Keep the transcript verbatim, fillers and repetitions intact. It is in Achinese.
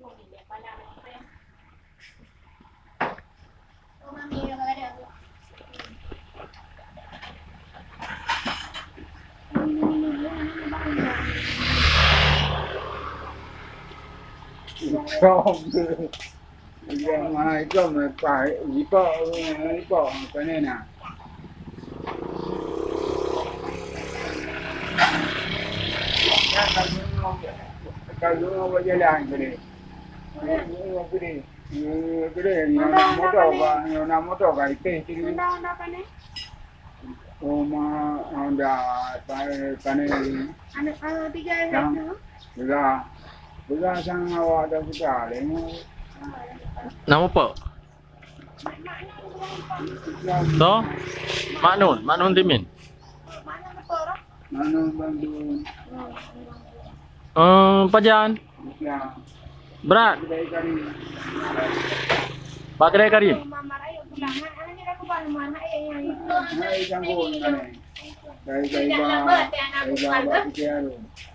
Assalamualaikum. Ipok, ipok, ipok, pane na? Ka lôn buet jalan tadi. Tadi, tadi, nyoe na moto ka, nyoe na moto ka, ipeh tadi. Honda, Honda pane? Honda, pa-, pane. Anu, ah, tiga yang itu. Belah. Belah sang awak dah buka lé nyoe. Nama apa? So? Mak Nun, Mak Nun Timin. Mak Nun Bandung. Eh, pajan? Ya. Berat. Kedai Karim. Pak Kedai Karim. Hai, sangkut, hai. Dari, dari, dari, dari,